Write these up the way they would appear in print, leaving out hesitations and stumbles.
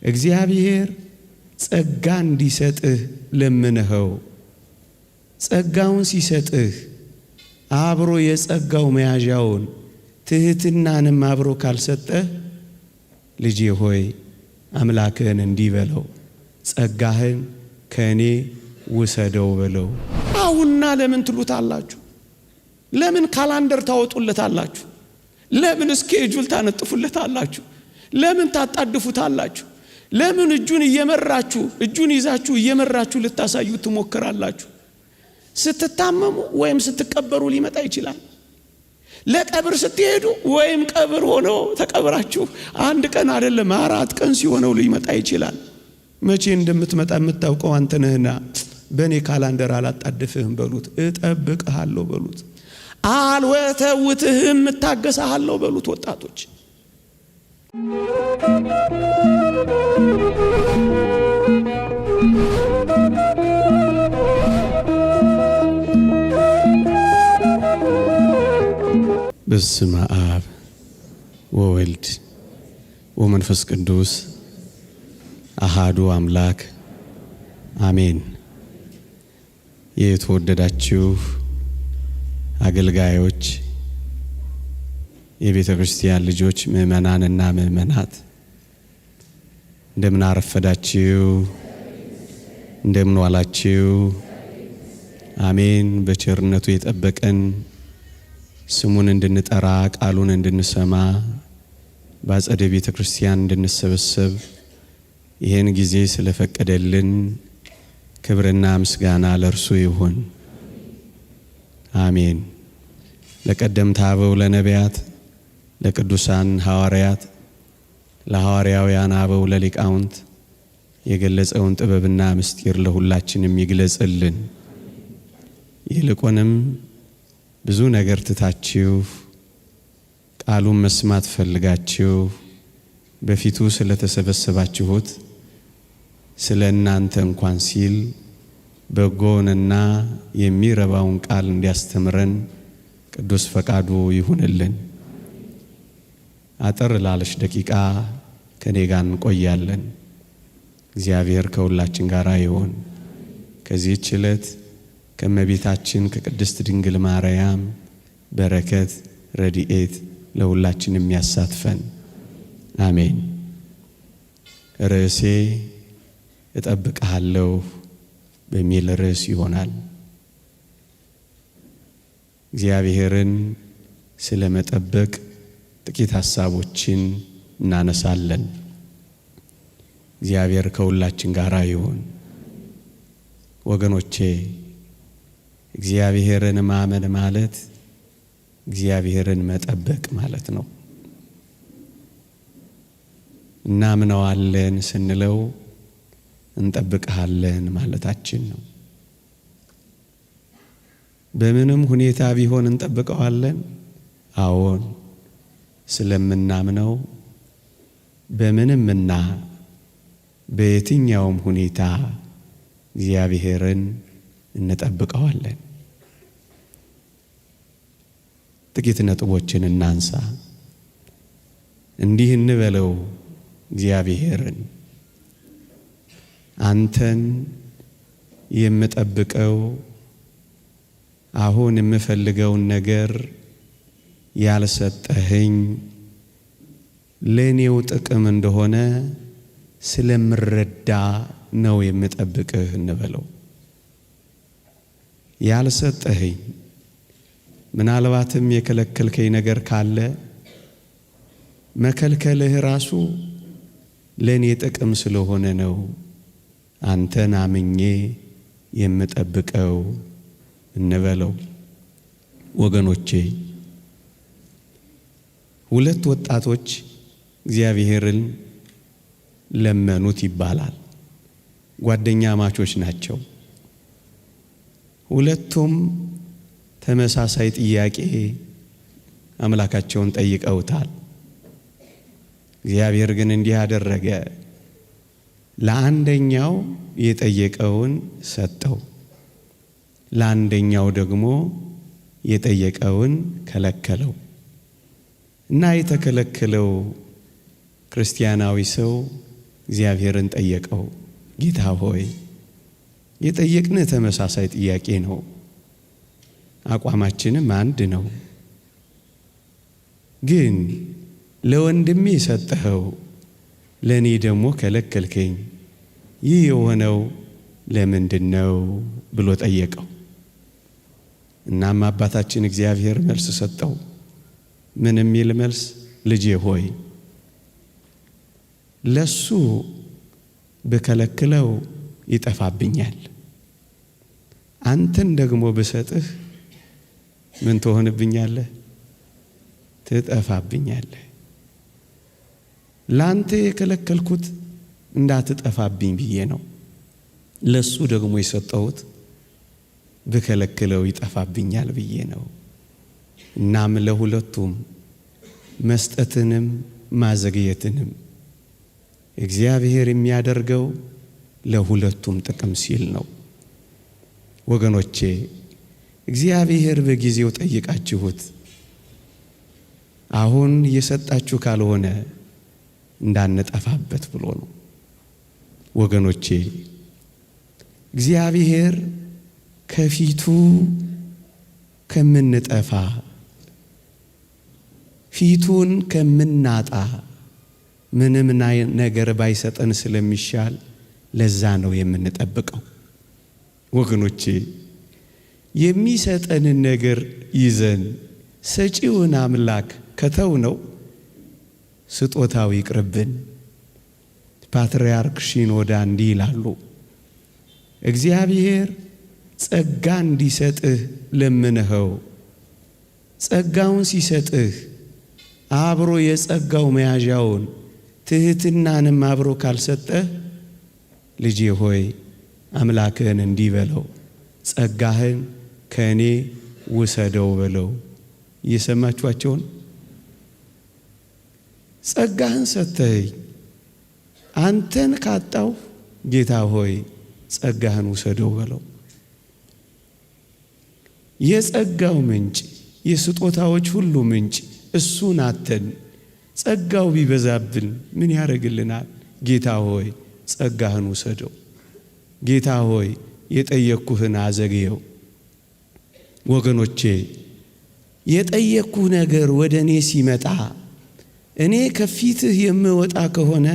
እግዚአብሔር ጸጋ እንዲሰጥህ ለምንኸው። ጸጋውን ሲሰጥህ አብሮ የጸጋው መያዣውን ትህትናንም አብሮ ካልሰጠህ ልጄ ሆይ አምላክህን እንዲህ በለው፣ ጸጋህን ከእኔ ውሰደው በለው። አሁንና ለምን ትሉታላችሁ? ለምን calendar ታወጡለታላችሁ? ለምን schedule ታነጥፉለታላችሁ? ለምን ታጣድፉታላችሁ? ለምን እጁን እየመራችሁ እጁን ይዛችሁ እየመራችሁ ልታሳዩ ትሞክራላችሁ? ስትታመሙ ወይም ስትቀበሩ ሊመጣ ይችላል። ለቀብር ስትሄዱ ወይም ቀብር ሆኖ ተቀብራችሁ አንድ ቀን አይደለም 4 ቀን ሲሆነው ሊመጣ ይችላል። መቼ እንደምትመጣ የምታውቀው አንተ ነህና በእኔ ካላንደር አላጣድፍህም በሉት። እጠብቅሃለሁ በሉት። አልወተውትህም እታገሳለሁ በሉት። ወጣቶች በስመ አብ ወወልድ ወመንፈስ ቅዱስ አሃዱ አምላክ አሜን። የተወደዳችሁ አገልጋዮች፣ የቤተ ክርስቲያን ልጆች፣ ምእመናንና ምእመናት እንደምን አረፈዳችሁ? እንደምን ዋላችሁ? አሜን። በቸርነቱ የጠበቀን ስሙን እንድንጠራ ቃሉን እንድንሰማ በአጸደ ቤተ ክርስቲያን እንድንሰበሰብ ይህን ጊዜ ስለፈቀደልን ክብርና ምስጋና ለእርሱ ይሁን፣ አሜን። ለቀደምት አበው ለነቢያት፣ ለቅዱሳን ሐዋርያት፣ ለሐዋርያውያን አበው ለሊቃውንት የገለጸውን ጥበብና ምስጢር ለሁላችንም ይግለጽልን። ይልቁንም ብዙ ነገር ትታችሁ ቃሉን መስማት ፈልጋችሁ በፊቱ ስለተሰበሰባችሁት ስለ እናንተ እንኳን ሲል በጎውንና የሚረባውን ቃል እንዲያስተምረን ቅዱስ ፈቃዱ ይሁንልን። አጠር ላለች ደቂቃ ከኔ ጋር እንቆያለን። እግዚአብሔር ከሁላችን ጋር ይሁን። ከዚህች ዕለት ከእመቤታችን ከቅድስት ድንግል ማርያም በረከት ረድኤት ለሁላችንም ያሳትፈን፣ አሜን። ርዕሴ እጠብቅሃለሁ በሚል ርዕስ ይሆናል። እግዚአብሔርን ስለመጠበቅ ጥቂት ሐሳቦችን እናነሳለን። እግዚአብሔር ከሁላችን ጋር ይሁን። ወገኖቼ፣ እግዚአብሔርን ማመን ማለት እግዚአብሔርን መጠበቅ ማለት ነው። እናምነዋለን ስንለው እንጠብቅሃለን ማለታችን ነው። በምንም ሁኔታ ቢሆን እንጠብቀዋለን። አዎን፣ ስለምናምነው በምንምና በየትኛውም ሁኔታ እግዚአብሔርን እንጠብቀዋለን። ጥቂት ነጥቦችን እናንሳ። እንዲህ እንበለው እግዚአብሔርን፣ አንተን የምጠብቀው አሁን የምፈልገውን ነገር ያልሰጠኸኝ ለኔው ጥቅም እንደሆነ ስለምረዳ ነው የምጠብቅህ እንበለው። ያልሰጠኸኝ ምናልባትም የከለከልከኝ ነገር ካለ መከልከልህ ራሱ ለኔ ጥቅም ስለሆነ ነው አንተን አምኜ የምጠብቀው እንበለው። ወገኖቼ፣ ሁለት ወጣቶች እግዚአብሔርን ለመኑት ይባላል። ጓደኛማቾች ናቸው። ሁለቱም ተመሳሳይ ጥያቄ አምላካቸውን ጠይቀውታል። እግዚአብሔር ግን እንዲህ አደረገ። ለአንደኛው የጠየቀውን ሰጠው፣ ለአንደኛው ደግሞ የጠየቀውን ከለከለው። እና የተከለከለው ክርስቲያናዊ ሰው እግዚአብሔርን ጠየቀው። ጌታ ሆይ የጠየቅንህ ተመሳሳይ ጥያቄ ነው፣ አቋማችንም አንድ ነው። ግን ለወንድሜ ሰጠኸው፣ ለእኔ ደግሞ ከለከልከኝ። ይህ የሆነው ለምንድን ነው ብሎ ጠየቀው። እናም አባታችን እግዚአብሔር መልስ ሰጠው። ምን የሚል መልስ? ልጄ ሆይ ለሱ ብከለክለው ይጠፋብኛል፣ አንተን ደግሞ ብሰጥህ ምን ትሆንብኛለህ? ትጠፋብኛለህ። ላንተ የከለከልኩት እንዳትጠፋብኝ ብዬ ነው። ለሱ ደግሞ የሰጠሁት ብከለክለው ይጠፋብኛል ብዬ ነው። እናም ለሁለቱም መስጠትንም ማዘግየትንም እግዚአብሔር የሚያደርገው ለሁለቱም ጥቅም ሲል ነው። ወገኖቼ እግዚአብሔር በጊዜው ጠይቃችሁት አሁን እየሰጣችሁ ካልሆነ እንዳንጠፋበት ብሎ ነው። ወገኖቼ እግዚአብሔር ከፊቱ ከምንጠፋ ፊቱን ከምናጣ ምንም ነገር ባይሰጠን ስለሚሻል ለዛ ነው የምንጠብቀው። ወገኖቼ የሚሰጠንን ነገር ይዘን ሰጪውን አምላክ ከተው ነው ስጦታው ይቅርብን። ፓትርያርክ ሺኖዳ እንዲህ ይላሉ፣ እግዚአብሔር ጸጋ እንዲሰጥህ ለምንኸው፣ ጸጋውን ሲሰጥህ አብሮ የጸጋው መያዣውን ትሕትናንም አብሮ ካልሰጠህ ልጄ ሆይ አምላክህን እንዲህ በለው፣ ጸጋህን ከእኔ ውሰደው በለው። እየሰማችኋቸውን? ጸጋህን ሰጥተኸኝ አንተን ካጣሁ ጌታ ሆይ ጸጋህን ውሰደው በለው። የጸጋው ምንጭ የስጦታዎች ሁሉ ምንጭ እሱን አተን ጸጋው ቢበዛብን ምን ያደርግልናል? ጌታ ሆይ ጸጋህን ውሰደው። ጌታ ሆይ የጠየቅኩህን አዘግየው። ወገኖቼ የጠየቅኩህ ነገር ወደ እኔ ሲመጣ እኔ ከፊትህ የምወጣ ከሆነ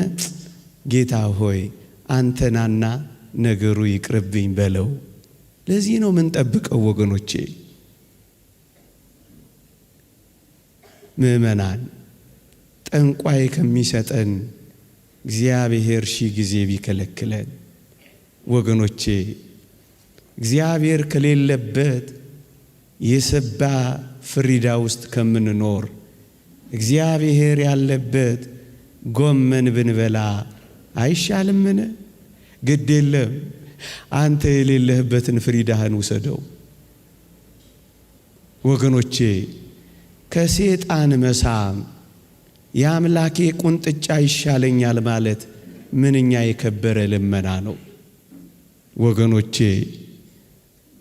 ጌታ ሆይ አንተናና ነገሩ ይቅርብኝ በለው። ለዚህ ነው ምንጠብቀው ወገኖቼ። ምእመናን ጠንቋይ ከሚሰጠን እግዚአብሔር ሺህ ጊዜ ቢከለክለን፣ ወገኖቼ እግዚአብሔር ከሌለበት የሰባ ፍሪዳ ውስጥ ከምንኖር እግዚአብሔር ያለበት ጎመን ብንበላ አይሻልምን? ግድ የለም አንተ የሌለህበትን ፍሪዳህን ውሰደው። ወገኖቼ ከሴጣን መሳም የአምላኬ ቁንጥጫ ይሻለኛል ማለት ምንኛ የከበረ ልመና ነው። ወገኖቼ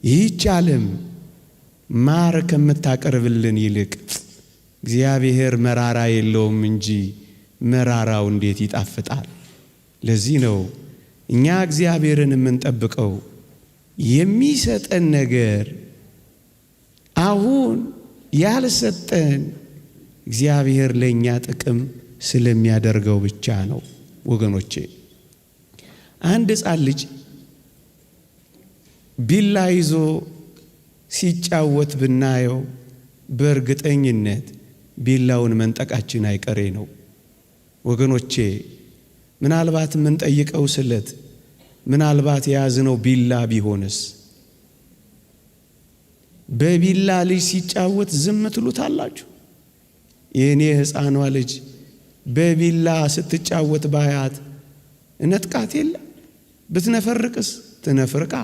ይህች ዓለም ማር ከምታቀርብልን ይልቅ እግዚአብሔር መራራ የለውም እንጂ መራራው እንዴት ይጣፍጣል። ለዚህ ነው እኛ እግዚአብሔርን የምንጠብቀው። የሚሰጠን ነገር አሁን ያልሰጠን እግዚአብሔር ለእኛ ጥቅም ስለሚያደርገው ብቻ ነው። ወገኖቼ አንድ ሕፃን ልጅ ቢላ ይዞ ሲጫወት ብናየው በእርግጠኝነት ቢላውን መንጠቃችን አይቀሬ ነው። ወገኖቼ ምናልባት የምንጠይቀው ስለት ምናልባት የያዝነው ቢላ ቢሆንስ? በቢላ ልጅ ሲጫወት ዝም ትሉታላችሁ? የእኔ ሕፃኗ ልጅ በቢላ ስትጫወት ባያት እነጥቃት የለ? ብትነፈርቅስ ትነፍርቃ፣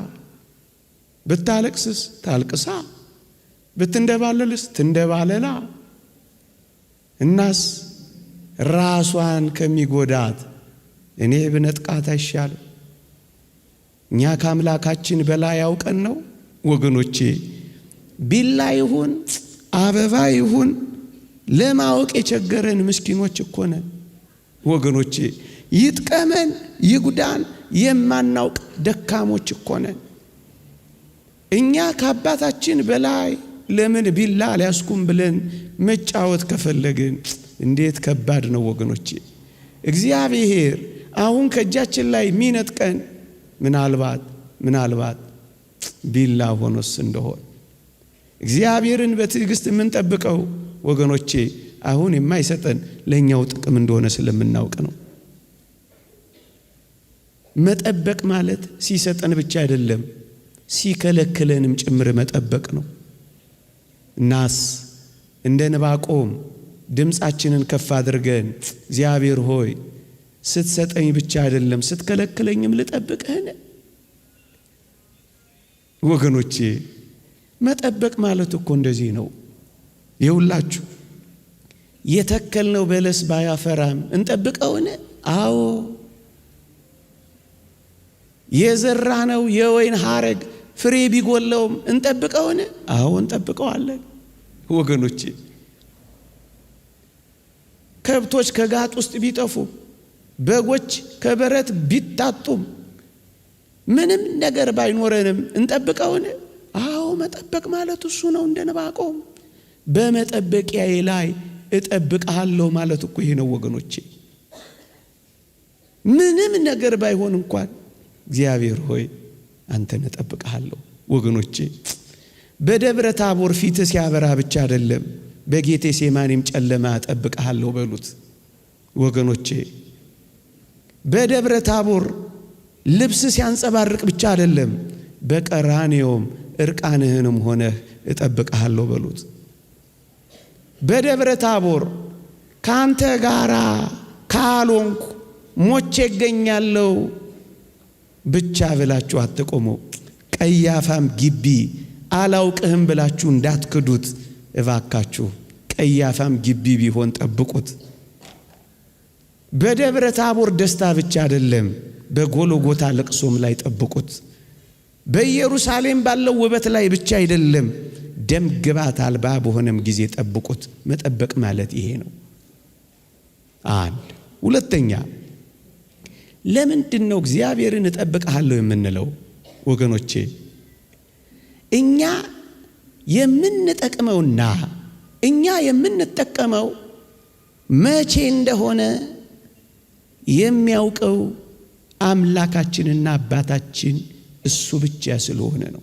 ብታለቅስስ ታልቅሳ፣ ብትንደባለልስ ትንደባለላ። እናስ ራሷን ከሚጎዳት እኔ ብነጥቃት አይሻልም? እኛ ከአምላካችን በላይ ያውቀን ነው ወገኖቼ። ቢላ ይሁን አበባ ይሁን ለማወቅ የቸገረን ምስኪኖች እኮ ነን ወገኖቼ። ይጥቀመን ይጉዳን የማናውቅ ደካሞች እኮ ነን። እኛ ከአባታችን በላይ ለምን ቢላ አልያዝኩም ብለን መጫወት ከፈለግን እንዴት ከባድ ነው ወገኖቼ። እግዚአብሔር አሁን ከእጃችን ላይ የሚነጥቀን ምናልባት ቢላ ሆኖስ እንደሆን እግዚአብሔርን በትዕግስት የምንጠብቀው ወገኖቼ አሁን የማይሰጠን ለእኛው ጥቅም እንደሆነ ስለምናውቅ ነው። መጠበቅ ማለት ሲሰጠን ብቻ አይደለም፣ ሲከለክለንም ጭምር መጠበቅ ነው። እናስ እንደ ዕንባቆም ድምፃችንን ከፍ አድርገን እግዚአብሔር ሆይ ስትሰጠኝ ብቻ አይደለም ስትከለክለኝም ልጠብቅህን? ወገኖቼ መጠበቅ ማለት እኮ እንደዚህ ነው። ይኸውላችሁ የተከልነው በለስ ባያፈራም እንጠብቀውን? አዎ። የዘራነው የወይን ሐረግ ፍሬ ቢጎለውም እንጠብቀውን? አዎ እንጠብቀዋለን። ወገኖቼ ከብቶች ከጋጥ ውስጥ ቢጠፉ፣ በጎች ከበረት ቢታጡም፣ ምንም ነገር ባይኖረንም እንጠብቀውን? አዎ መጠበቅ ማለት እሱ ነው። እንደ ዕንባቆም በመጠበቂያዬ ላይ እጠብቅሃለሁ ማለት እኮ ይሄ ነው ወገኖቼ። ምንም ነገር ባይሆን እንኳን እግዚአብሔር ሆይ አንተን እጠብቅሃለሁ። ወገኖቼ በደብረ ታቦር ፊት ሲያበራ ብቻ አይደለም፣ በጌቴ ሴማኒም ጨለማ እጠብቅሃለሁ በሉት ወገኖቼ። በደብረ ታቦር ልብስ ሲያንጸባርቅ ብቻ አይደለም፣ በቀራንዮም እርቃንህንም ሆነህ እጠብቅሃለሁ በሉት። በደብረ ታቦር ካንተ ጋራ ካልሆንኩ ሞቼ እገኛለሁ ብቻ ብላችሁ አትቆሙ። ቀያፋም ግቢ አላውቅህም ብላችሁ እንዳትክዱት እባካችሁ። ቀያፋም ግቢ ቢሆን ጠብቁት። በደብረ ታቦር ደስታ ብቻ አይደለም፣ በጎልጎታ ለቅሶም ላይ ጠብቁት። በኢየሩሳሌም ባለው ውበት ላይ ብቻ አይደለም፣ ደም ግባት አልባ በሆነም ጊዜ ጠብቁት። መጠበቅ ማለት ይሄ ነው። አንድ ሁለተኛ፣ ለምንድን ነው እግዚአብሔርን እጠብቅሃለሁ የምንለው? ወገኖቼ እኛ የምንጠቅመውና እኛ የምንጠቀመው መቼ እንደሆነ የሚያውቀው አምላካችንና አባታችን እሱ ብቻ ስለሆነ ነው።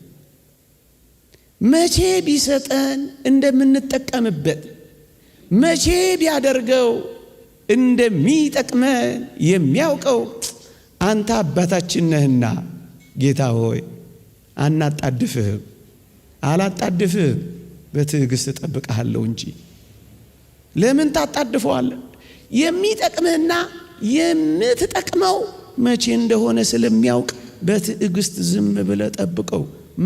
መቼ ቢሰጠን እንደምንጠቀምበት፣ መቼ ቢያደርገው እንደሚጠቅመን የሚያውቀው አንተ አባታችን ነህና ጌታ ሆይ አናጣድፍህም፣ አላጣድፍህም፣ በትዕግስት እጠብቅሃለሁ እንጂ። ለምን ታጣድፈዋለህ? የሚጠቅምህና የምትጠቅመው መቼ እንደሆነ ስለሚያውቅ በትዕግስት ዝም ብለህ ጠብቀው።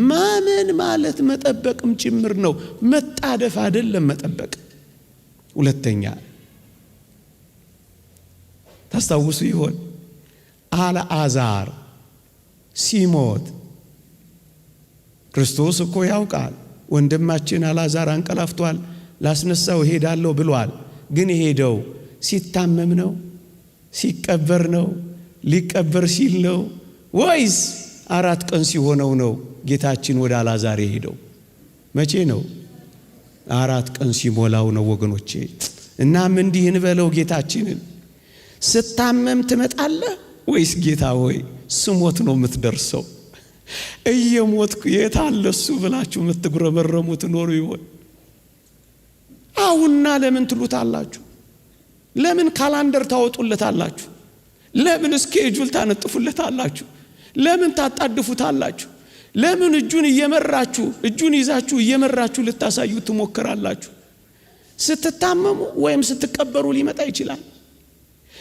ማመን ማለት መጠበቅም ጭምር ነው። መጣደፍ አይደለም መጠበቅ። ሁለተኛ ታስታውሱ ይሆን? አልዓዛር ሲሞት ክርስቶስ እኮ ያውቃል። ወንድማችን አልዓዛር አንቀላፍቷል፣ ላስነሳው እሄዳለሁ ብሏል። ግን የሄደው ሲታመም ነው? ሲቀበር ነው? ሊቀበር ሲል ነው? ወይስ 4 ቀን ሲሆነው ነው ጌታችን ወደ አልዓዛር የሄደው? መቼ ነው? 4 ቀን ሲሞላው ነው ወገኖቼ። እናም እንዲህ እንበለው ጌታችንን፣ ስታመም ትመጣለህ ወይስ ጌታ ሆይ ስሞት ነው የምትደርሰው? እየሞትኩ የት አለ እሱ ብላችሁ የምትጉረመረሙ ትኖሩ ይሆን? አሁንና ለምን ትሉታላችሁ? ለምን calendar ታወጡለታላችሁ? ለምን schedule ታነጥፉለታላችሁ? ለምን ታጣድፉታላችሁ? ለምን እጁን እየመራችሁ እጁን ይዛችሁ እየመራችሁ ልታሳዩ ትሞክራላችሁ? ስትታመሙ ወይም ስትቀበሩ ሊመጣ ይችላል።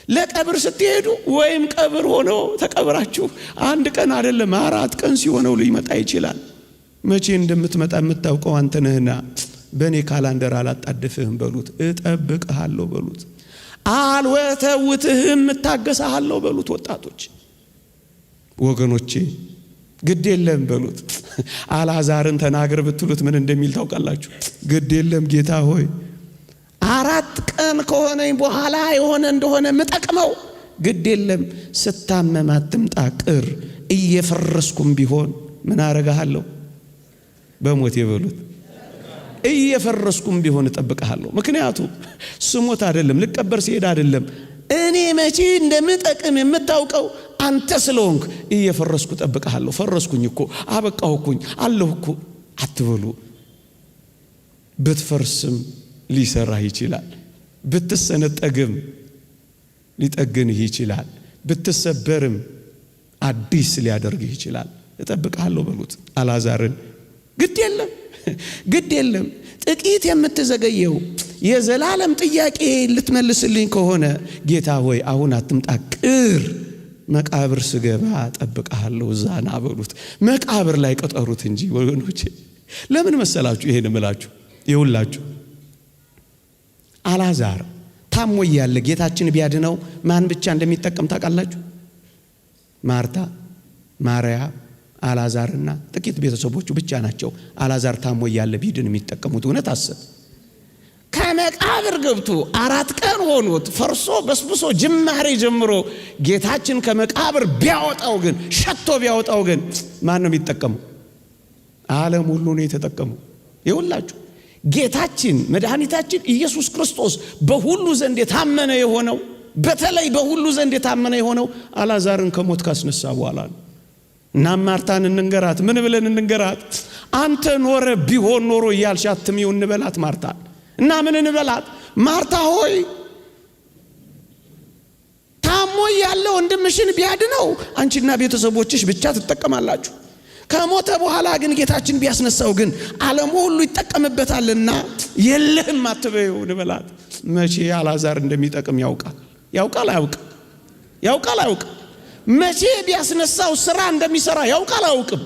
ለቀብር ስትሄዱ ወይም ቀብር ሆኖ ተቀብራችሁ 1 ቀን አይደለም 4 ቀን ሲሆነው ሊመጣ ይችላል። መቼ እንደምትመጣ የምታውቀው አንተ ነህና በእኔ ካላንደር አላጣድፍህም በሉት። እጠብቅሃለሁ በሉት። አልወተውትህም እታገሳለሁ በሉት። ወጣቶች ወገኖቼ ግድ የለም በሉት። አልዓዛርን ተናግር ብትሉት ምን እንደሚል ታውቃላችሁ? ግድ የለም ጌታ ሆይ 4 ቀን ከሆነኝ በኋላ የሆነ እንደሆነ ምጠቅመው ግድ የለም ስታመም አትምጣ ቅር፣ እየፈረስኩም ቢሆን ምን አረጋሃለሁ? በሞት የበሉት እየፈረስኩም ቢሆን እጠብቅሃለሁ። ምክንያቱም ስሞት አይደለም ልቀበር ሲሄድ አይደለም፣ እኔ መቼ እንደምጠቅም የምታውቀው አንተ ስለሆንክ እየፈረስኩ እጠብቅሃለሁ። ፈረስኩኝ እኮ አበቃሁኩኝ አለሁ እኮ አትበሉ። ብትፈርስም ሊሰራህ ይችላል። ብትሰነጠግም ሊጠግንህ ይችላል። ብትሰበርም አዲስ ሊያደርግህ ይችላል። እጠብቅሃለሁ በሉት አልዓዛርን። ግድ የለም ግድ የለም ጥቂት የምትዘገየው የዘላለም ጥያቄ ልትመልስልኝ ከሆነ ጌታ ሆይ አሁን አትምጣ ቅር፣ መቃብር ስገባ እጠብቅሃለሁ እዛ ና በሉት። መቃብር ላይ ቀጠሩት እንጂ ወገኖቼ። ለምን መሰላችሁ ይሄን እምላችሁ? ይውላችሁ አልዓዛር ታሞ እያለ ጌታችን ቢያድነው ማን ብቻ እንደሚጠቀም ታውቃላችሁ? ማርታ፣ ማርያም፣ አልዓዛርና ጥቂት ቤተሰቦቹ ብቻ ናቸው አልዓዛር ታሞ እያለ ቢድን የሚጠቀሙት። እውነት አስብ። ከመቃብር ገብቶ 4 ቀን ሆኖት ፈርሶ በስብሶ ጅማሬ ጀምሮ ጌታችን ከመቃብር ቢያወጣው ግን፣ ሸቶ ቢያወጣው ግን ማን ነው የሚጠቀመው? ዓለም ሁሉ ነው የተጠቀመው። ይኸውላችሁ ጌታችን መድኃኒታችን ኢየሱስ ክርስቶስ በሁሉ ዘንድ የታመነ የሆነው፣ በተለይ በሁሉ ዘንድ የታመነ የሆነው አልዓዛርን ከሞት ካስነሳ በኋላ ነው። እና ማርታን እንንገራት፣ ምን ብለን እንንገራት? አንተ ኖረ ቢሆን ኖሮ እያልሽ አትሚው እንበላት ማርታን። እና ምን እንበላት? ማርታ ሆይ ታሞ ያለ ወንድምሽን ቢያድነው አንቺና ቤተሰቦችሽ ብቻ ትጠቀማላችሁ። ከሞተ በኋላ ግን ጌታችን ቢያስነሳው ግን ዓለሙ ሁሉ ይጠቀምበታልና የለህም አትበይው እንበላት። መቼ አልዓዛር እንደሚጠቅም ያውቃል። ያውቃል አያውቅም? ያውቃል አያውቅም? መቼ ቢያስነሳው ስራ እንደሚሰራ ያውቃል አያውቅም?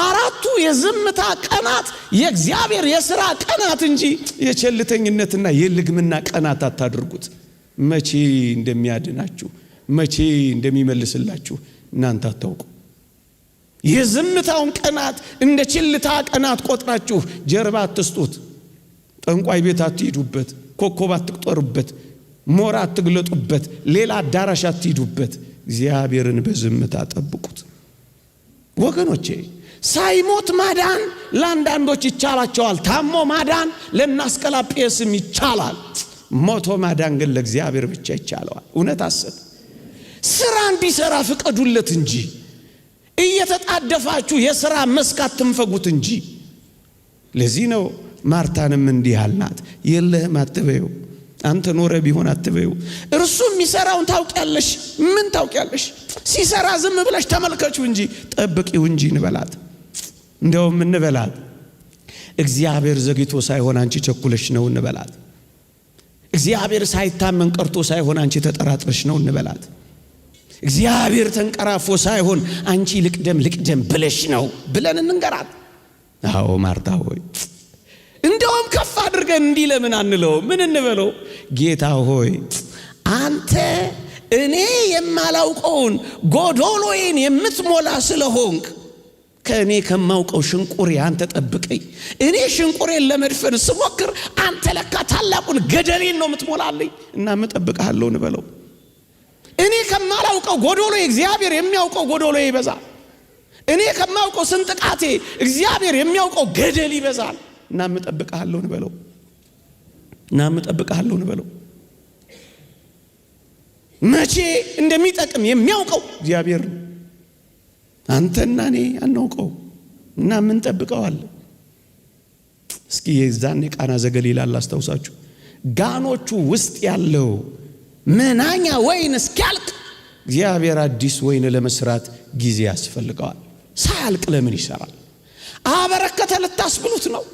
4ቱ የዝምታ ቀናት የእግዚአብሔር የሥራ ቀናት እንጂ የቸልተኝነትና የልግምና ቀናት አታድርጉት። መቼ እንደሚያድናችሁ መቼ እንደሚመልስላችሁ እናንተ አታውቁ። የዝምታውን ቀናት እንደ ቸልታ ቀናት ቆጥራችሁ ጀርባ አትስጡት። ጠንቋይ ቤት አትሂዱበት፣ ኮከብ አትቁጠሩበት፣ ሞራ አትግለጡበት፣ ሌላ አዳራሽ አትሂዱበት። እግዚአብሔርን በዝምታ ጠብቁት። ወገኖቼ ሳይሞት ማዳን ለአንዳንዶች ይቻላቸዋል። ታሞ ማዳን ለናስቀላጴስም ይቻላል። ሞቶ ማዳን ግን ለእግዚአብሔር ብቻ ይቻለዋል። እውነት አስብ። ስራ እንዲሰራ ፍቀዱለት እንጂ እየተጣደፋችሁ የሥራ መስክ አትንፈጉት እንጂ። ለዚህ ነው ማርታንም እንዲህ አልናት፣ የለህም አትበይው፣ አንተ ኖረ ቢሆን አትበይው። እርሱ የሚሰራውን ታውቂያለሽ። ምን ታውቂያለሽ? ሲሰራ ዝም ብለሽ ተመልከቹ እንጂ ጠብቂው እንጂ እንበላት። እንደውም እንበላት እግዚአብሔር ዘግይቶ ሳይሆን አንቺ ቸኩለሽ ነው እንበላት። እግዚአብሔር ሳይታመን ቀርቶ ሳይሆን አንቺ ተጠራጥረሽ ነው እንበላት። እግዚአብሔር ተንቀራፎ ሳይሆን አንቺ ልቅደም ልቅደም ብለሽ ነው ብለን እንንገራት። አዎ ማርታ ሆይ እንደውም ከፍ አድርገን እንዲህ ለምን አንለው? ምን እንበለው? ጌታ ሆይ አንተ እኔ የማላውቀውን ጎዶሎዬን የምትሞላ ስለሆንክ ከእኔ ከማውቀው ሽንቁሬ አንተ ጠብቀኝ። እኔ ሽንቁሬን ለመድፈን ስሞክር አንተ ለካ ታላቁን ገደሌን ነው የምትሞላልኝ እና እጠብቅሃለሁ እንበለው። እኔ ከማላውቀው ጎዶሎ እግዚአብሔር የሚያውቀው ጎዶሎ ይበዛል። እኔ ከማውቀው ስንጥቃቴ እግዚአብሔር የሚያውቀው ገደል ይበዛል እና እጠብቅሃለሁ እንበለው። እና እጠብቅሃለሁ እንበለው። መቼ እንደሚጠቅም የሚያውቀው እግዚአብሔር ነው። አንተና እኔ አናውቀው እና ምን ጠብቀዋለን? እስኪ የዛን የቃና ዘገሊላ ላስታውሳችሁ። ጋኖቹ ውስጥ ያለው መናኛ ወይን እስኪያልቅ እግዚአብሔር አዲስ ወይን ለመስራት ጊዜ ያስፈልገዋል። ሳያልቅ ለምን ይሰራል? አበረከተ ልታስብሉት ነው?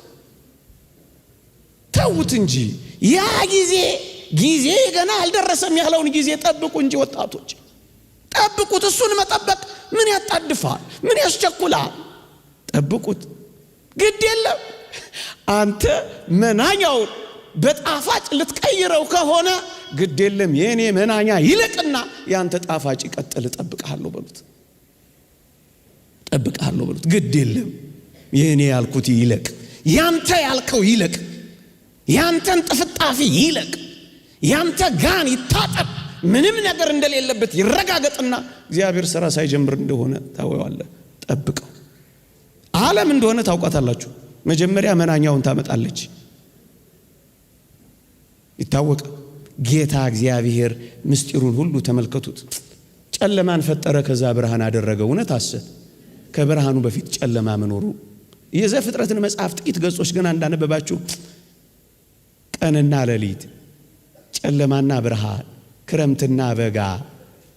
ተውት እንጂ ያ ጊዜ ጊዜ ገና አልደረሰም ያለውን ጊዜ ጠብቁ እንጂ ወጣቶች ጠብቁት። እሱን መጠበቅ ምን ያጣድፋል? ምን ያስቸኩላል? ጠብቁት። ግድ የለም አንተ መናኛውን በጣፋጭ ልትቀይረው ከሆነ ግድ የለም የኔ መናኛ ይለቅና ያንተ ጣፋጭ ይቀጥል። እጠብቅሃለሁ በሉት። እጠብቅሃለሁ በሉት። ግድ የለም የኔ ያልኩት ይለቅ፣ ያንተ ያልከው ይለቅ፣ ያንተን ጥፍጣፊ ይለቅ፣ ያንተ ጋን ይታጠብ፣ ምንም ነገር እንደሌለበት ይረጋገጥና እግዚአብሔር ስራ ሳይጀምር እንደሆነ ታወዋለህ። ጠብቀው። ዓለም እንደሆነ ታውቃታላችሁ። መጀመሪያ መናኛውን ታመጣለች። ይታወቃል። ጌታ እግዚአብሔር ምስጢሩን ሁሉ ተመልከቱት። ጨለማን ፈጠረ፣ ከዛ ብርሃን አደረገ። እውነት ሐሰት? ከብርሃኑ በፊት ጨለማ መኖሩ የዘፍጥረትን መጽሐፍ ጥቂት ገጾች ገና እንዳነበባችሁ ቀንና ሌሊት፣ ጨለማና ብርሃን፣ ክረምትና በጋ፣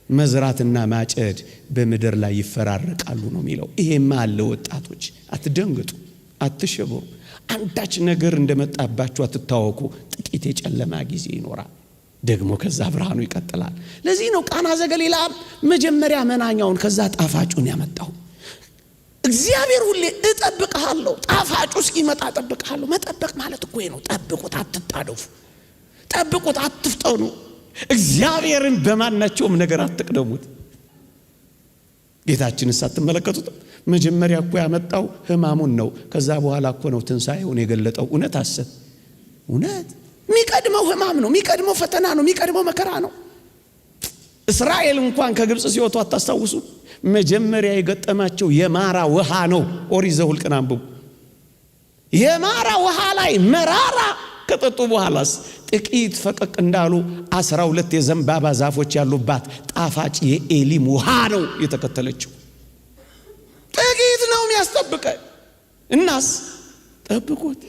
መዝራትና ማጨድ በምድር ላይ ይፈራረቃሉ ነው የሚለው። ይሄማ አለ። ወጣቶች አትደንግጡ፣ አትሸበሩ። አንዳች ነገር እንደመጣባችሁ አትታወኩ። ጥቂት የጨለማ ጊዜ ይኖራል፣ ደግሞ ከዛ ብርሃኑ ይቀጥላል። ለዚህ ነው ቃና ዘገሊላ መጀመሪያ መናኛውን ከዛ ጣፋጩን ያመጣው። እግዚአብሔር ሁሌ እጠብቅሃለሁ፣ ጣፋጩ እስኪመጣ እጠብቅሃለሁ። መጠበቅ ማለት እኮ ነው። ጠብቁት፣ አትጣደፉ። ጠብቁት፣ አትፍጠኑ። እግዚአብሔርን በማናቸውም ነገር አትቅደሙት። ጌታችንስ አትመለከቱትም? መጀመሪያ እኮ ያመጣው ሕማሙን ነው። ከዛ በኋላ እኮ ነው ትንሣኤውን የገለጠው። እውነት ሐሰት? እውነት። የሚቀድመው ሕማም ነው። የሚቀድመው ፈተና ነው። የሚቀድመው መከራ ነው። እስራኤል እንኳን ከግብፅ ሲወጡ አታስታውሱ? መጀመሪያ የገጠማቸው የማራ ውሃ ነው። ኦሪት ዘኍልቍን አንብቡ። የማራ ውሃ ላይ መራራ ከጠጡ በኋላስ ጥቂት ፈቀቅ እንዳሉ 12 የዘንባባ ዛፎች ያሉባት ጣፋጭ የኤሊም ውሃ ነው የተከተለችው። ጥቂት ነው የሚያስጠብቀ። እናስ ጠብቁት፣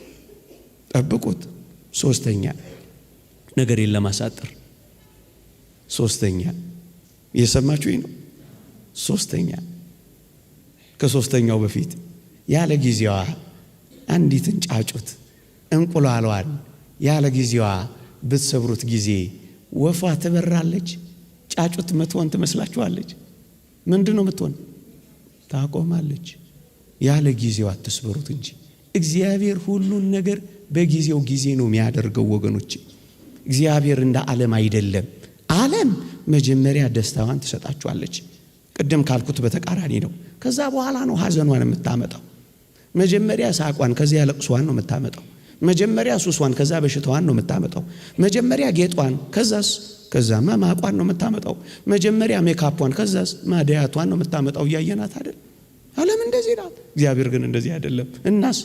ጠብቁት። ሶስተኛ ነገሬን ለማሳጠር፣ ሶስተኛ እየሰማችሁኝ ነው። ሶስተኛ ከሶስተኛው በፊት ያለ ጊዜዋ አንዲትን ጫጩት እንቁላሏን ያለ ጊዜዋ ብትሰብሩት ጊዜ ወፏ ትበራለች። ጫጩት ምትሆን ትመስላችኋለች? ምንድን ነው ምትሆን? ታቆማለች። ያለ ጊዜው አትስበሩት እንጂ እግዚአብሔር ሁሉን ነገር በጊዜው ጊዜ ነው የሚያደርገው ወገኖች። እግዚአብሔር እንደ ዓለም አይደለም። ዓለም መጀመሪያ ደስታዋን ትሰጣችኋለች። ቅድም ካልኩት በተቃራኒ ነው። ከዛ በኋላ ነው ሐዘኗን የምታመጣው። መጀመሪያ ሳቋን፣ ከዚያ ለቅሷን ነው የምታመጣው። መጀመሪያ ሱሷን፣ ከዛ በሽታዋን ነው የምታመጣው። መጀመሪያ ጌጧን፣ ከዛስ ከዛማ ማቋን ነው የምታመጣው። መጀመሪያ ሜካፏን፣ ከዛስ ማዲያቷን ነው የምታመጣው። እያየናት አይደል? ዓለም እንደዚህ ናት። እግዚአብሔር ግን እንደዚህ አይደለም። እናስ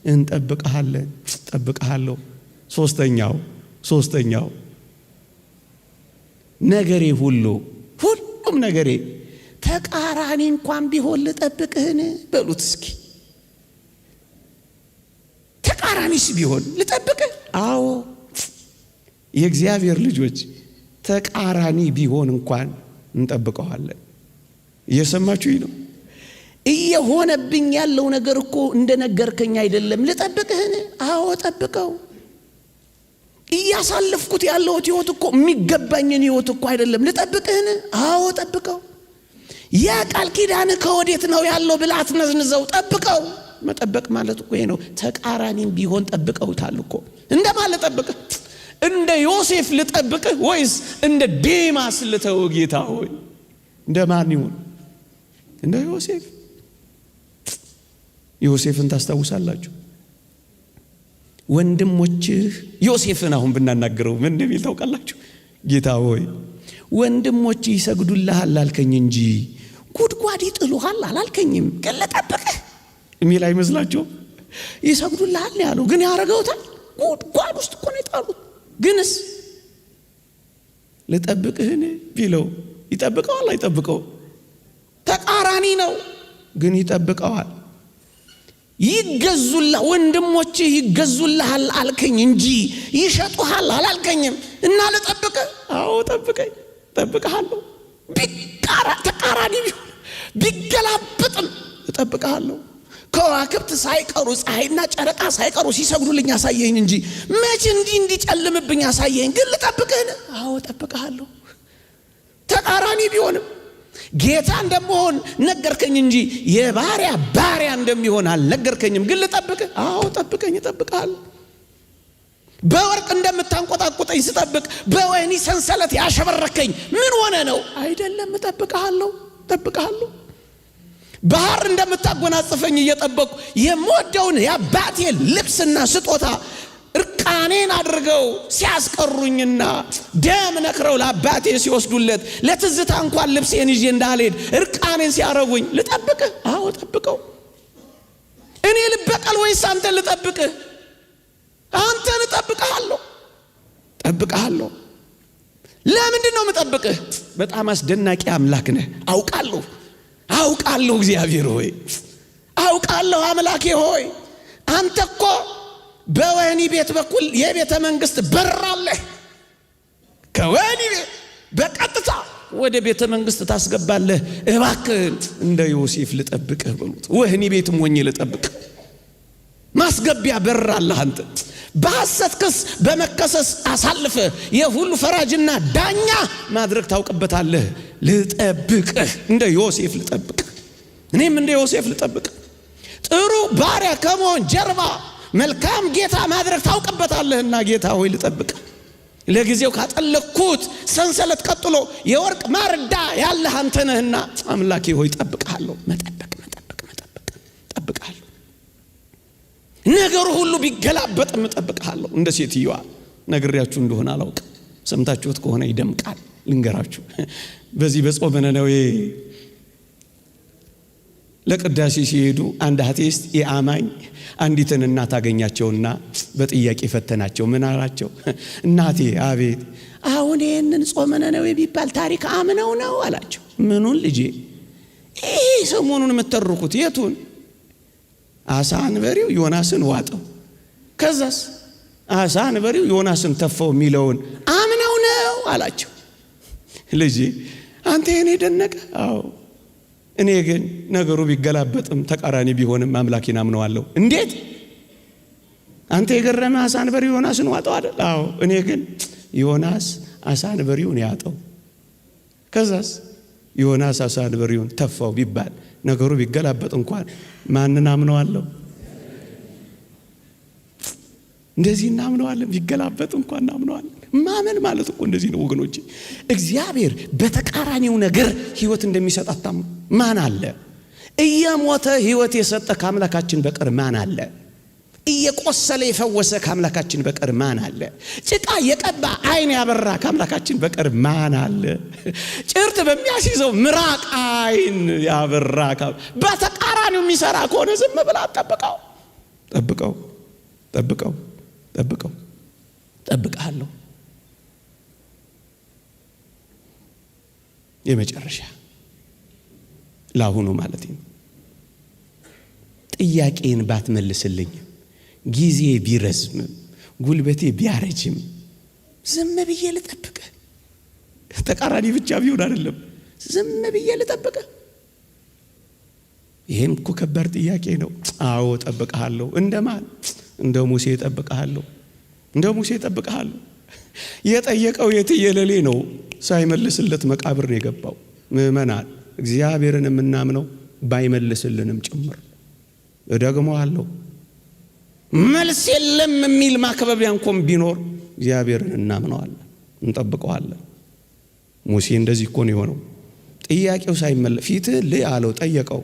እንጠብቅሃለን፣ ጠብቅሃለሁ። ሶስተኛው ነገሬ ሁሉ ሁሉም ነገሬ ተቃራኒ እንኳን ቢሆን ልጠብቅህን በሉት እስኪ። ተቃራኒስ ቢሆን ልጠብቅህ? አዎ የእግዚአብሔር ልጆች ተቃራኒ ቢሆን እንኳን እንጠብቀዋለን። እየሰማችሁኝ ነው? እየሆነብኝ ያለው ነገር እኮ እንደነገርከኝ አይደለም። ልጠብቅህን? አዎ ጠብቀው። እያሳለፍኩት ያለሁት ህይወት እኮ የሚገባኝን ህይወት እኮ አይደለም። ልጠብቅህን? አዎ ጠብቀው። ያ ቃል ኪዳን ከወዴት ነው ያለው ብለህ አትነዝንዘው፣ ጠብቀው። መጠበቅ ማለት እኮ ይሄ ነው። ተቃራኒም ቢሆን ጠብቀውታል እኮ። እንደማን ልጠብቅህ? እንደ ዮሴፍ ልጠብቅህ ወይስ እንደ ዴማስ ልተው? ጌታ ሆይ እንደማን ይሁን? እንደ ዮሴፍ። ዮሴፍን ታስታውሳላችሁ? ወንድሞችህ ዮሴፍን አሁን ብናናግረው ምን እንደሚል ታውቃላችሁ? ጌታ ሆይ ወንድሞችህ ይሰግዱልሃል አልከኝ እንጂ ጉድጓድ ይጥሉሃል አላልከኝም፣ ግን ልጠብቅህ የሚል አይመስላችሁም? ይሰግዱልሃል ያለው ግን ያረገውታል። ጉድጓድ ውስጥ እኮ ነው የጣሉት። ግንስ ልጠብቅህን ቢለው ይጠብቀዋል አይጠብቀው? ተቃራኒ ነው ግን ይጠብቀዋል። ይገዙልሃል፣ ወንድሞችህ ይገዙልሃል አልከኝ እንጂ ይሸጡሃል አላልከኝም፣ እና ልጠብቅህ? አዎ ጠብቀኝ፣ እጠብቅሃለሁ። ተቃራኒ ቢሆን ቢገላበጥም እጠብቅሃለሁ። ከዋክብት ሳይቀሩ ፀሐይና ጨረቃ ሳይቀሩ ሲሰግዱልኝ አሳየኝ እንጂ መች እንዲህ እንዲጨልምብኝ አሳየኝ፣ ግን ልጠብቅህን? አዎ እጠብቅሃለሁ። ተቃራኒ ቢሆንም ጌታ እንደምሆን ነገርከኝ እንጂ የባሪያ ባሪያ እንደሚሆን አልነገርከኝም፣ ግን ልጠብቅህ? አዎ ጠብቀኝ፣ እጠብቅሃለሁ። በወርቅ እንደምታንቆጣቁጠኝ ስጠብቅ በወህኒ ሰንሰለት ያሸበረከኝ ምን ሆነ ነው? አይደለም፣ እጠብቅሃለሁ፣ እጠብቅሃለሁ። ባህር እንደምታጎናጽፈኝ እየጠበቅኩ የምወደውን የአባቴ ልብስና ስጦታ እርቃኔን እርቃኔን አድርገው ሲያስቀሩኝና ደም ነክረው ለአባቴ ሲወስዱለት ለትዝታ እንኳን ልብሴን ይዤ እንዳልሄድ እርቃኔን ሲያረጉኝ ልጠብቅህ? አዎ ጠብቀው። እኔ ልበቀል ወይስ አንተን ልጠብቅህ? አንተን እጠብቅሃለሁ፣ እጠብቅሃለሁ። ለምንድን ነው የምጠብቅህ? በጣም አስደናቂ አምላክ ነህ። አውቃለሁ፣ አውቃለሁ እግዚአብሔር ሆይ፣ አውቃለሁ አምላኬ ሆይ። አንተ እኮ በወህኒ ቤት በኩል የቤተ መንግስት በር አለህ። ከወህኒ ቤት በቀጥታ ወደ ቤተ መንግስት ታስገባለህ። እባክህ እንደ ዮሴፍ ልጠብቅህ በሉት። ወህኒ ቤትም ሆኜ ልጠብቅህ። ማስገቢያ በር አለህ አንተ። በሐሰት ክስ በመከሰስ አሳልፈህ የሁሉ ፈራጅና ዳኛ ማድረግ ታውቅበታለህ። ልጠብቅህ፣ እንደ ዮሴፍ ልጠብቅህ። እኔም እንደ ዮሴፍ ልጠብቅህ። ጥሩ ባሪያ ከመሆን ጀርባ መልካም ጌታ ማድረግ ታውቅበታለህና ጌታ ሆይ ልጠብቅህ። ለጊዜው ካጠለቅኩት ሰንሰለት ቀጥሎ የወርቅ ማርዳ ያለህ አንተ ነህና አምላኬ ሆይ እጠብቅሃለሁ። መጠበቅ መጠበቅ መጠበቅ እጠብቅሃለሁ። ነገሩ ሁሉ ቢገላበጥም እጠብቅሃለሁ። እንደ ሴትዮዋ ነግሬያችሁ እንደሆነ አላውቅም፣ ሰምታችሁት ከሆነ ይደምቃል። ልንገራችሁ፣ በዚህ በጾመ ነነዌ ለቅዳሴ ሲሄዱ አንድ atheist የአማኝ አንዲትን እናት አገኛቸውና በጥያቄ ፈተናቸው። ምን አላቸው? እናቴ፣ አቤት። አሁን ይህንን ጾመ ነነዌ ቢባል ታሪክ አምነው ነው አላቸው። ምኑን ልጄ? ይህ ሰሞኑን የምተርኩት የቱን? አሳ አንበሪው ዮናስን ዋጠው፣ ከዛስ አሳ አንበሪው ዮናስን ተፋው የሚለውን አምነው ነው አላቸው። ልጄ አንተ የኔ ደነቀ? አዎ። እኔ ግን ነገሩ ቢገላበጥም ተቃራኒ ቢሆንም አምላኬን አምነዋለሁ። እንዴት? አንተ የገረመ አሳ አንበሪው ዮናስን ዋጠው አይደል? አዎ። እኔ ግን ዮናስ አሳ አንበሪውን ያጠው፣ ከዛስ ዮናስ አሳ አንበሪውን ተፋው ቢባል ነገሩ ቢገላበጥ እንኳን ማንን አምነዋለሁ? እንደዚህ እናምነዋለን። ቢገላበጥ እንኳን እናምነዋለን። ማመን ማለት እኮ እንደዚህ ነው ወገኖቼ። እግዚአብሔር በተቃራኒው ነገር ህይወት እንደሚሰጥ አታምኑ? ማን አለ? እየሞተ ህይወት የሰጠ ከአምላካችን በቀር ማን አለ? እየቆሰለ የፈወሰ ከአምላካችን በቀር ማን አለ? ጭቃ የቀባ አይን ያበራ ከአምላካችን በቀር ማን አለ? ጭርት በሚያስይዘው ምራቅ አይን ያበራ በተቃራኒው የሚሰራ ከሆነ ዝም ብላ ጠብቀው፣ ጠብቀው፣ ጠብቀው፣ ጠብቀው፣ ጠብቃለሁ። የመጨረሻ ለአሁኑ ማለት ነው። ጥያቄን ባትመልስልኝም፣ ጊዜ ቢረዝምም፣ ጉልበቴ ቢያረጅም ዝም ብዬ ልጠብቅህ። ተቃራኒ ብቻ ቢሆን አይደለም፣ ዝም ብዬ ልጠብቅህ። ይሄም እኮ ከባድ ጥያቄ ነው። አዎ እጠብቅሃለሁ። እንደማን? እንደ ሙሴ እጠብቅሃለሁ። እንደ ሙሴ እጠብቅሃለሁ። የጠየቀው የትየለሌ ነው። ሳይመልስለት መቃብር ነው የገባው። ምእመናን፣ እግዚአብሔርን የምናምነው ባይመልስልንም ጭምር። እደግመዋለሁ፣ መልስ የለም የሚል ማክበቢያ እንኳን ቢኖር እግዚአብሔርን እናምነዋለን፣ እንጠብቀዋለን። ሙሴ እንደዚህ እኮ ነው የሆነው። ጥያቄው ሳይመለስ ፊትህ ልይ አለው፣ ጠየቀው።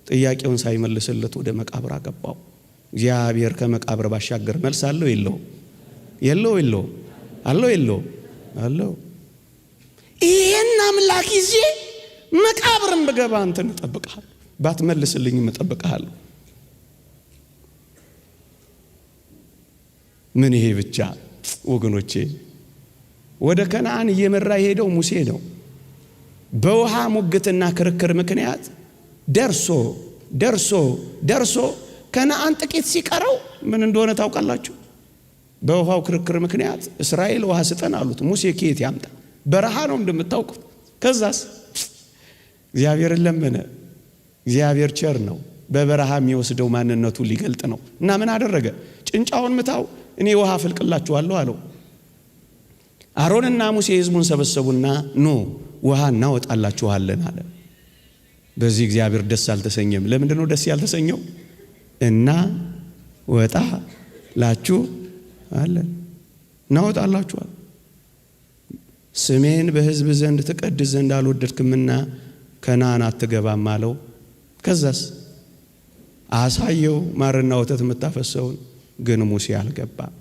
ጥያቄውን ሳይመልስለት ወደ መቃብር አገባው። እግዚአብሔር ከመቃብር ባሻገር መልስ አለው የለውም? የለው የለውም? አለው የለውም? አለው። ይሄን አምላክ ይዤ መቃብርም ብገባ አንተን እጠብቅሃለሁ፣ ባትመልስልኝም እጠብቅሃለሁ። ምን ይሄ ብቻ ወገኖቼ፣ ወደ ከነአን እየመራ የሄደው ሙሴ ነው። በውሃ ሙግትና ክርክር ምክንያት ደርሶ ደርሶ ደርሶ ከነአን ጥቂት ሲቀረው ምን እንደሆነ ታውቃላችሁ? በውሃው ክርክር ምክንያት እስራኤል ውሃ ስጠን አሉት። ሙሴ ከየት ያምጣ? በረሃ ነው እንደምታውቁት። ከዛስ እግዚአብሔርን ለመነ። እግዚአብሔር ቸር ነው። በበረሃ የሚወስደው ማንነቱ ሊገልጥ ነው። እና ምን አደረገ? ጭንጫውን ምታው፣ እኔ ውሃ አፈልቅላችኋለሁ አለው። አሮንና ሙሴ ህዝቡን ሰበሰቡና ኑ ውሃ እናወጣላችኋለን አለ። በዚህ እግዚአብሔር ደስ አልተሰኘም። ለምንድን ነው ደስ ያልተሰኘው? እና ወጣ ላችሁ አለን እናወጣላችኋል። ስሜን በህዝብ ዘንድ ትቀድስ ዘንድ አልወደድክምና ከነአን አትገባም አለው። ከዛስ አሳየው ማርና ወተት የምታፈሰውን፣ ግን ሙሴ አልገባም።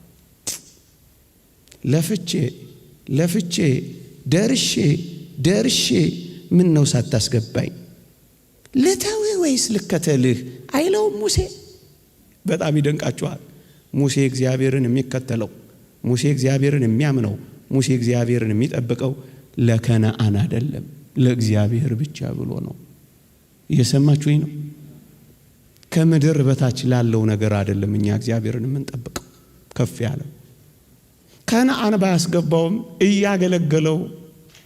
ለፍቼ ለፍቼ ደርሼ ደርሼ ምን ነው ሳታስገባኝ ልተውህ ወይስ ልከተልህ አይለውም ሙሴ? በጣም ይደንቃችኋል። ሙሴ እግዚአብሔርን የሚከተለው፣ ሙሴ እግዚአብሔርን የሚያምነው፣ ሙሴ እግዚአብሔርን የሚጠብቀው ለከነአን አይደለም፣ ለእግዚአብሔር ብቻ ብሎ ነው። እየሰማችሁኝ ነው? ከምድር በታች ላለው ነገር አይደለም እኛ እግዚአብሔርን የምንጠብቀው፣ ከፍ ያለው። ከነአን ባያስገባውም እያገለገለው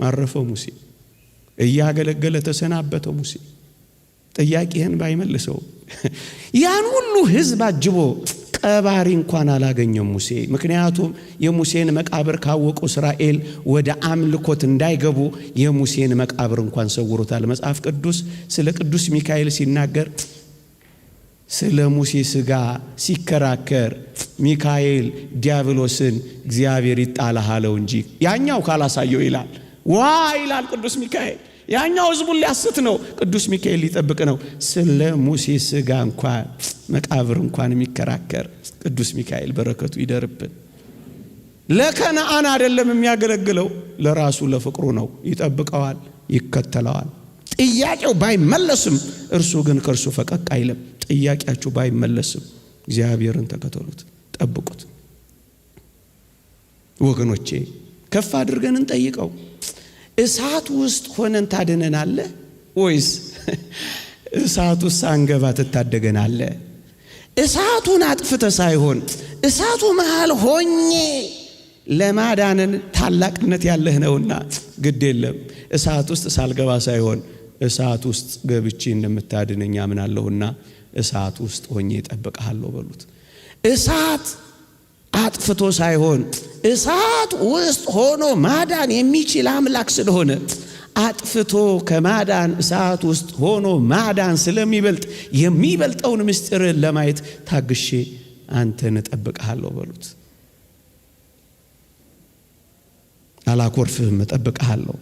አረፈው ሙሴ። እያገለገለ ተሰናበተው ሙሴ። ጥያቄህን ባይመልሰው ያን ሁሉ ሕዝብ አጅቦ ቀባሪ እንኳን አላገኘም ሙሴ። ምክንያቱም የሙሴን መቃብር ካወቁ እስራኤል ወደ አምልኮት እንዳይገቡ የሙሴን መቃብር እንኳን ሰውሮታል። መጽሐፍ ቅዱስ ስለ ቅዱስ ሚካኤል ሲናገር ስለ ሙሴ ሥጋ ሲከራከር ሚካኤል ዲያብሎስን እግዚአብሔር ይጣልህ አለው እንጂ ያኛው ካላሳየው ይላል። ዋ ይላል ቅዱስ ሚካኤል። ያኛው ሕዝቡን ሊያስት ነው፣ ቅዱስ ሚካኤል ሊጠብቅ ነው። ስለ ሙሴ ሥጋ እንኳን መቃብር እንኳን የሚከራከር ቅዱስ ሚካኤል በረከቱ ይደርብን። ለከነአን አይደለም የሚያገለግለው፣ ለራሱ ለፍቅሩ ነው። ይጠብቀዋል፣ ይከተለዋል። ጥያቄው ባይመለስም እርሱ ግን ከእርሱ ፈቀቅ አይልም። ጥያቄያችሁ ባይመለስም እግዚአብሔርን ተከተሉት፣ ጠብቁት። ወገኖቼ ከፍ አድርገን እንጠይቀው። እሳት ውስጥ ሆነን ታድነናለህ ወይስ እሳት ውስጥ ሳንገባ ትታደገናለህ? እሳቱን አጥፍተ ሳይሆን እሳቱ መሃል ሆኜ ለማዳንን ታላቅነት ያለህ ነውና ግድ የለም፣ እሳት ውስጥ ሳልገባ ሳይሆን እሳት ውስጥ ገብቼ እንደምታድነኝ አምናለሁና እሳት ውስጥ ሆኜ እጠብቅሃለሁ በሉት። እሳት አጥፍቶ ሳይሆን እሳት ውስጥ ሆኖ ማዳን የሚችል አምላክ ስለሆነ፣ አጥፍቶ ከማዳን እሳት ውስጥ ሆኖ ማዳን ስለሚበልጥ የሚበልጠውን ምስጢርን ለማየት ታግሼ አንተን እጠብቅሃለሁ በሉት። አላኮርፍህም፣ እጠብቅሃለሁ።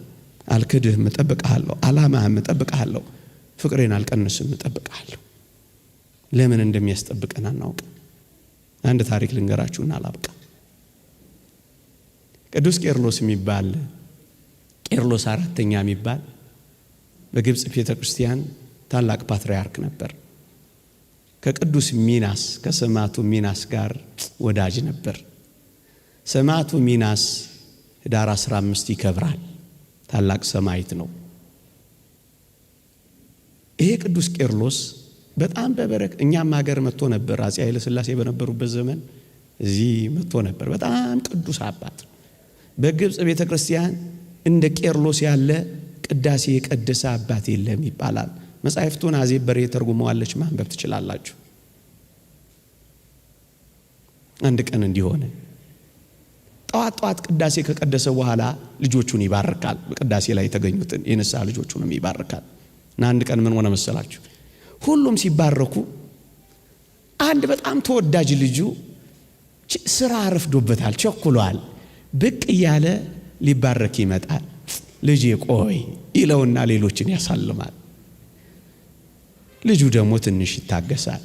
አልክድህም፣ እጠብቅሃለሁ። አላማህም፣ እጠብቅሃለሁ። ፍቅሬን አልቀንስም፣ እጠብቅሃለሁ። ለምን እንደሚያስጠብቀን አናውቅም። አንድ ታሪክ ልንገራችሁና አላብቃ። ቅዱስ ቄርሎስ የሚባል፣ ቄርሎስ አራተኛ የሚባል በግብፅ ቤተ ክርስቲያን ታላቅ ፓትርያርክ ነበር። ከቅዱስ ሚናስ፣ ከሰማዕቱ ሚናስ ጋር ወዳጅ ነበር። ሰማዕቱ ሚናስ ህዳር 15 ይከብራል። ታላቅ ሰማዕት ነው። ይሄ ቅዱስ ቄርሎስ በጣም በበረክ እኛም ሀገር መጥቶ ነበር። አፄ ኃይለ ሥላሴ በነበሩበት ዘመን እዚህ መጥቶ ነበር። በጣም ቅዱስ አባት። በግብፅ ቤተ ክርስቲያን እንደ ቄርሎስ ያለ ቅዳሴ የቀደሰ አባት የለም ይባላል። መጻሕፍቱን አዜብ በርሄ ተርጉመዋለች፣ ማንበብ ትችላላችሁ። አንድ ቀን እንዲሆነ ጠዋት ጠዋት ቅዳሴ ከቀደሰ በኋላ ልጆቹን ይባርካል። በቅዳሴ ላይ የተገኙትን የንስሐ ልጆቹንም ይባርካል። እና አንድ ቀን ምን ሆነ መሰላችሁ? ሁሉም ሲባረኩ አንድ በጣም ተወዳጅ ልጁ ስራ አረፍዶበታል፣ ቸኩሏል። ብቅ እያለ ሊባረክ ይመጣል። ልጄ ቆይ ይለውና ሌሎችን ያሳልማል። ልጁ ደግሞ ትንሽ ይታገሳል።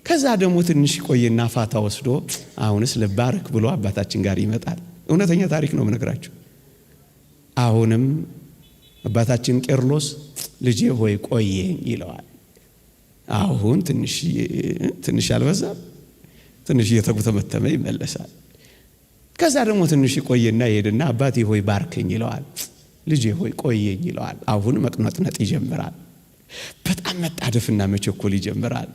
ከዛ ደግሞ ትንሽ ቆይና ፋታ ወስዶ አሁንስ ልባረክ ብሎ አባታችን ጋር ይመጣል። እውነተኛ ታሪክ ነው የምነግራችሁ። አሁንም አባታችን ቄርሎስ ልጄ ሆይ ቆየኝ ይለዋል። አሁን ትንሽ ትንሽ አልበዛም? ትንሽ እየተጉተመተመ ይመለሳል። ከዛ ደግሞ ትንሽ ቆይና ይሄድና አባቴ ሆይ ባርከኝ ይለዋል። ልጄ ሆይ ቆየኝ ይለዋል። አሁን መቅነጥነጥ ይጀምራል። በጣም መጣደፍና መቸኮል ይጀምራል።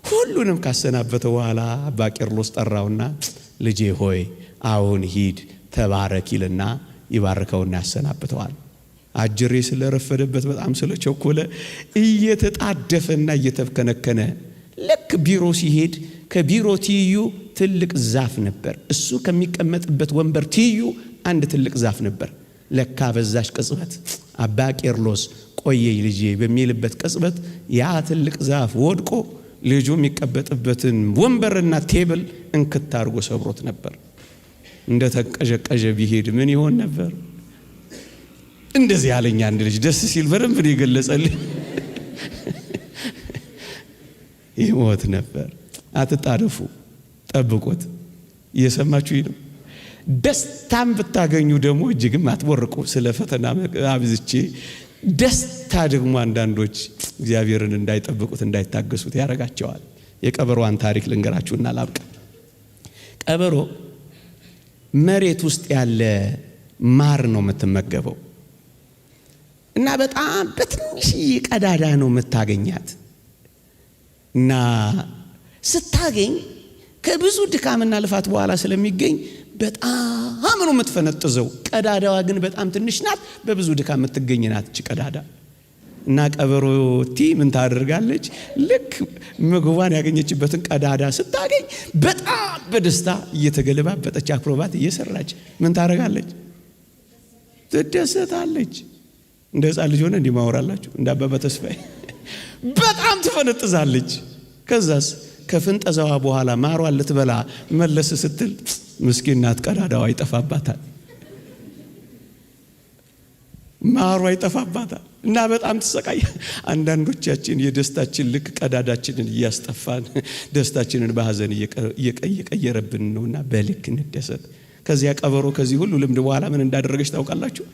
ሁሉንም ካሰናበተ በኋላ አባ ቄርሎስ ጠራውና ልጄ ሆይ አሁን ሂድ ተባረክ ይልና ይባርከውና ያሰናብተዋል። አጅሬ ስለረፈደበት በጣም ስለቸኮለ እየተጣደፈና እየተብከነከነ ልክ ቢሮ ሲሄድ ከቢሮ ትይዩ ትልቅ ዛፍ ነበር። እሱ ከሚቀመጥበት ወንበር ትይዩ አንድ ትልቅ ዛፍ ነበር። ለካ በዛች ቅጽበት አባ ቄርሎስ ቆየኝ ልጄ በሚልበት ቅጽበት ያ ትልቅ ዛፍ ወድቆ ልጁ የሚቀበጥበትን ወንበርና table እንክት አድርጎ ሰብሮት ነበር። እንደ ተንቀዠቀዠ ቢሄድ ምን ይሆን ነበር? እንደዚህ ያለኝ አንድ ልጅ ደስ ሲል በደንብ ነው የገለጸልኝ። ይሞት ነበር። አትጣደፉ፣ ጠብቁት። እየሰማችሁ ነው። ደስታም ብታገኙ ደግሞ እጅግም አትቦርቁ። ስለ ፈተና አብዝቼ ደስታ ደግሞ አንዳንዶች እግዚአብሔርን እንዳይጠብቁት እንዳይታገሱት ያደርጋቸዋል። የቀበሮዋን ታሪክ ልንገራችሁና ላብቃ። ቀበሮ መሬት ውስጥ ያለ ማር ነው የምትመገበው እና በጣም በትንሽዬ ቀዳዳ ነው የምታገኛት። እና ስታገኝ ከብዙ ድካምና ልፋት በኋላ ስለሚገኝ በጣም ነው የምትፈነጥዘው። ቀዳዳዋ ግን በጣም ትንሽ ናት፣ በብዙ ድካም የምትገኝ ናት እቺ ቀዳዳ። እና ቀበሮቲ ምን ታደርጋለች? ልክ ምግቧን ያገኘችበትን ቀዳዳ ስታገኝ በጣም በደስታ እየተገለባበጠች አክሮባት እየሰራች ምን ታደርጋለች? ትደሰታለች። እንደ ሕፃን ልጅ ሆነ እንዲህ ማወራላችሁ እንደ አባባ ተስፋዬ በጣም ትፈነጥዛለች። ከዛስ ከፍንጠዛዋ በኋላ ማሯን ልትበላ መለስ ስትል ምስኪን ናት፣ ቀዳዳዋ ይጠፋባታል፣ ማሯ ይጠፋባታል እና በጣም ትሰቃይ። አንዳንዶቻችን የደስታችን ልክ ቀዳዳችንን እያስጠፋን ደስታችንን በሐዘን እየቀየረብን ነውና በልክ እንደሰት። ከዚያ ቀበሮ ከዚህ ሁሉ ልምድ በኋላ ምን እንዳደረገች ታውቃላችሁ?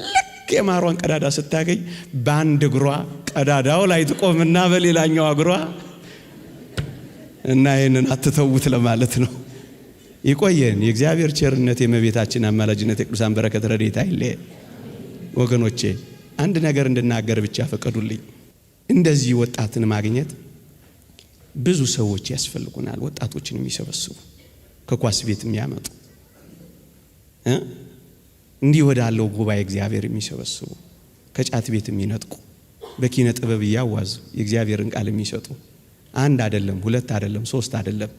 ልክ የማሯን ቀዳዳ ስታገኝ በአንድ እግሯ ቀዳዳው ላይ ትቆምና በሌላኛው እግሯ እና ይህንን አትተውት ለማለት ነው። ይቆየን። የእግዚአብሔር ቸርነት፣ የእመቤታችን አማላጅነት፣ የቅዱሳን በረከት ረድኤት አይለየን። ወገኖቼ አንድ ነገር እንድናገር ብቻ ፈቀዱልኝ። እንደዚህ ወጣትን ማግኘት ብዙ ሰዎች ያስፈልጉናል። ወጣቶችን የሚሰበስቡ፣ ከኳስ ቤት የሚያመጡ፣ እንዲህ ወዳለው ጉባኤ እግዚአብሔር የሚሰበስቡ፣ ከጫት ቤት የሚነጥቁ፣ በኪነ ጥበብ እያዋዙ የእግዚአብሔርን ቃል የሚሰጡ አንድ አይደለም፣ ሁለት አይደለም፣ ሶስት አይደለም፣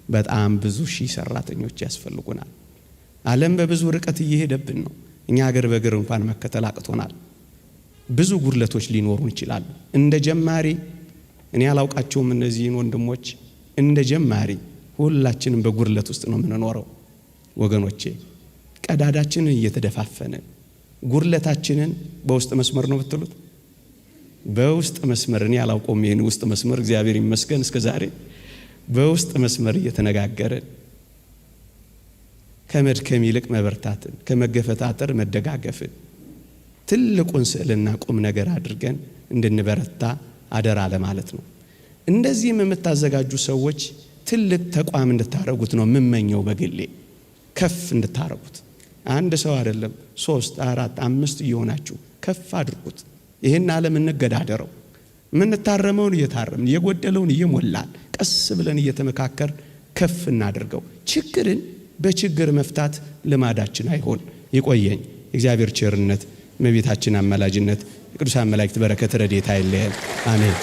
በጣም ብዙ ሺህ ሰራተኞች ያስፈልጉናል። ዓለም በብዙ ርቀት እየሄደብን ነው። እኛ ሀገር በእግር እንኳን መከተል አቅቶናል። ብዙ ጉድለቶች ሊኖሩን ይችላሉ። እንደ ጀማሪ እኔ አላውቃቸውም እነዚህን ወንድሞች፣ እንደ ጀማሪ ሁላችንም በጉድለት ውስጥ ነው የምንኖረው ወገኖቼ። ቀዳዳችንን እየተደፋፈንን ጉድለታችንን በውስጥ መስመር ነው ብትሉት በውስጥ መስመር እኔ አላውቀውም ይሄን ውስጥ መስመር፣ እግዚአብሔር ይመስገን እስከ ዛሬ በውስጥ መስመር እየተነጋገርን ከመድከም ይልቅ መበርታትን፣ ከመገፈታተር መደጋገፍን ትልቁን ስዕልና ቁም ነገር አድርገን እንድንበረታ አደራ ለማለት ነው። እንደዚህም የምታዘጋጁ ሰዎች ትልቅ ተቋም እንድታረጉት ነው የምመኘው በግሌ፣ ከፍ እንድታረጉት። አንድ ሰው አይደለም፣ 3፣ 4፣ 5 እየሆናችሁ ከፍ አድርጉት። ይህን ዓለም እንገዳደረው። የምንታረመውን እየታረምን የጎደለውን እየሞላን ቀስ ብለን እየተመካከር ከፍ እናድርገው። ችግርን በችግር መፍታት ልማዳችን አይሆን። ይቆየኝ። የእግዚአብሔር ቸርነት፣ እመቤታችን አማላጅነት፣ የቅዱሳን መላእክት በረከት ረድኤት አይለየን። አሜን።